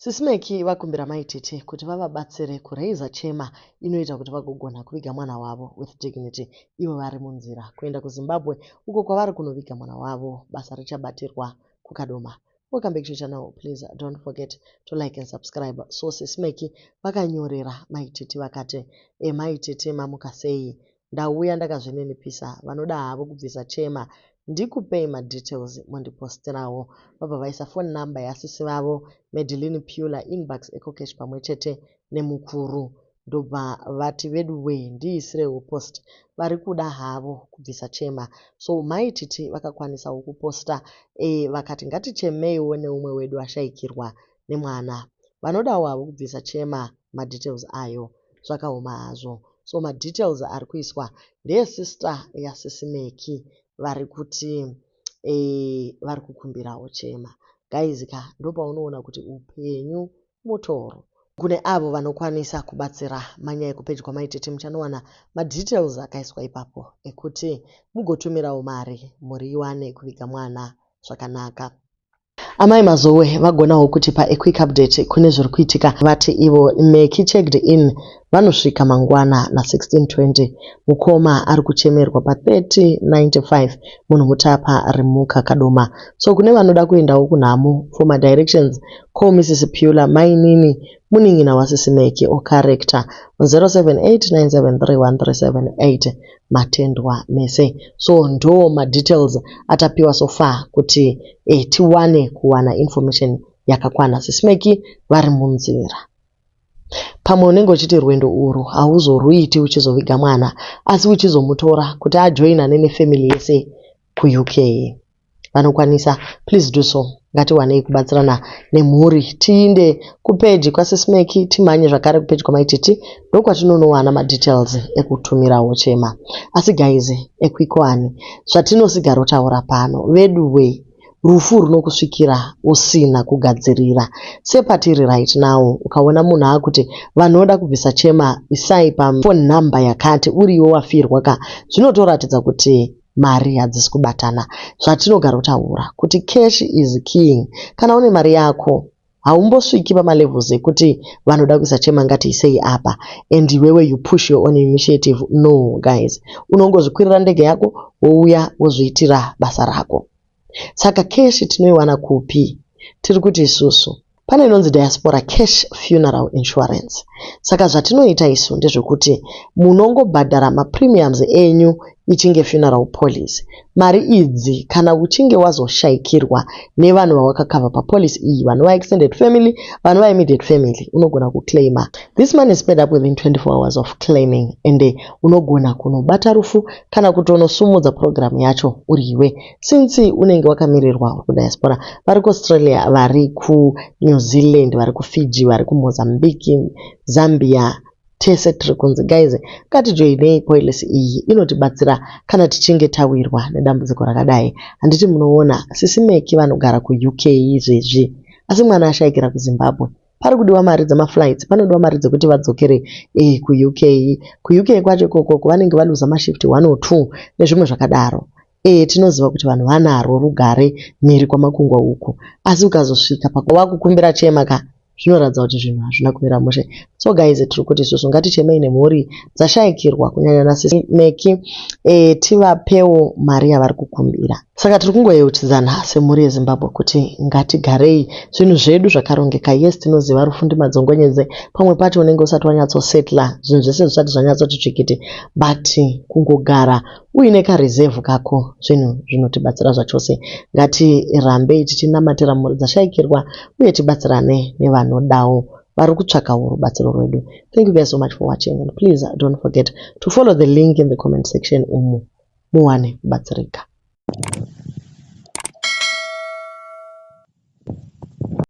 Sisi Meki vakumbira Mai Tete kuti vavabatsire kuraiser chema inoita kuti vagogona kuviga mwana wavo with dignity ivo vari munzira kuenda kuZimbabwe uko kwavari kunoviga mwana wavo. Basa richabatirwa kuKadoma. Welcome back to channel. Please don't forget to like and subscribe. So Sisi Meki vakanyorera Mai Tete vakati, "Mai Tete, mamuka sei? Ndauya ndakazvininipisa. Vanoda havo kubvisa chema, ndikupei madetails mondiposterawo." Vabva vaisa phone number yasisi vavo Madeline Pula, InnBucks, EcoCash pamwe chete nemukuru. Ndobva vati, "Veduwe, ndiisirewo post, vari kuda havo kubvisa chema." So Mai Titi vakakwanisawo kuposta vakati, "Ngatichemeiwo neumwe wedu ashayikirwa nemwana. Vanodawo havo kubvisa chema, madetails ayo." Zvakaoma hazvo. So madetails ari kuiswa ndeyesister yasisi Meki vari kuti vari kukumbirawo chema. Guys ka, ndopaunoona kuti upenyu mutoro. Kune avo vanokwanisa kubatsira, manyaya kupage kwaMai Tete muchanowana madetails akaiswa ipapo ekuti mugotumirawo mari, mhuri iwane kuviga mwana zvakanaka. Amai Mazowe vagonawo kutipa a quick update kune zviri kuitika. Vati ivo Meki checked in, vanosvika mangwana na16:20. Mukoma ari kuchemerwa pa3095 Munhu Mutapa, Rimuka, Kadoma. So kune vanoda kuendawo kunhamo, for madirections call Mrs Pula, mainini munin'ina wasisi Meki, or character on 0789731378. Matendwa mese. So ndo madetails atapiwa so far kuti tiwane kuwana information yakakwana. Sisi Meki vari munzira. Pamwe unenge uchiti rwendo urwu hauzoruiti uchizoviga mwana, asi uchizomutora kuti ajoinane nefamily yese kuUK. Vanokwanisa, please do so. Ngatiwanei kubatsirana nemhuri. Tiinde kupage kwasisi Meki, timhanye zvakare kupage kwaMai Titi, ndokwatinonowana madetails ekutumirawo chema. Asi guys, a quick one, zvatinosigarotaura pano veduwe, rufu runokusvikira usina kugadzirira. Sepatiri right now, ukaona munhu akuti vanoda kubvisa chema isai pafone number yakati, uriwe wafirwa ka, zvinotoratidza kuti mari hadzisi kubatana. Zvatinogara kuti cash is king. Kana une mari yako, haumbosviki pamalevels ekuti vanoda kuisa chema ngatiisei apa and iwewe you push your own initiative. No guys, unongozvikwirira ndege yako, wouya wozviitira basa rako. Saka cash tinoiwana kupi? Tiri kuti isusu pane inonzi diaspora cash funeral insurance. Saka zvatinoita isu ndezvekuti munongobhadhara mapremiums enyu ichinge funeral policy. Mari idzi, kana uchinge wazoshayikirwa nevanhu vawakakavha papolicy iyi, vanova extended family, vanova immediate family, unogona kuclaima. This money is paid up within 24 hours of claiming, ende unogona kunobata rufu kana kutonosumudza purogiramu yacho uriwe, since unenge wakamirirwa uri kudiaspora. Vari kuAustralia, vari kuNew Zealand, vari kuFiji, vari kuMozambique, Zambia, tese tiri kunzi guys, ngatijoinei policy iyi. Inotibatsira kana tichinge tawirwa nedambudziko rakadai. Handiti munoona sisi Meki vanogara kuUK izvezvi, asi mwana ashayikira kuZimbabwe. Pari kudiwa mari dzemaflights, panodiwa mari dzekuti vadzokere kuUK. KuUK kwacho ikoko vanenge valuza mashift 1 or 2 nezvimwe zvakadaro. Tinoziva kuti vanhu vanarwo rugare mhiri kwamakungwa uku, asi ukazosvika wakukumbira chema ka, zvinoratidza kuti zvinhu hazvina kumira mushe. So guys, tiri kuti isusu ngatichemei nemhuri dzashayikirwa, kunyanya nasisi Meki, tivapewo mari yavari kukumbira. Saka tiri kungoyeuchidzana semhuri yeZimbabwe kuti ngatigarei zvinhu zvedu zvakarongeka. Yes, tinoziva rufu ndimadzongonyedze. Pamwe pacho unenge usati wanyatsosetla, zvinhu zvese zvisati zvanyatsoti tsvikiti, but kungogara uine kareserve kako, zvinhu zvinotibatsira zvachose. Ngatirambei tichinamatira mhuri dzashayikirwa uye tibatsirane nevanodawo, vari kutsvakawo rubatsiro rwedu. Thank you guys so much for watching, and please don't forget to follow the link in the comment section umu muwane kubatsirika.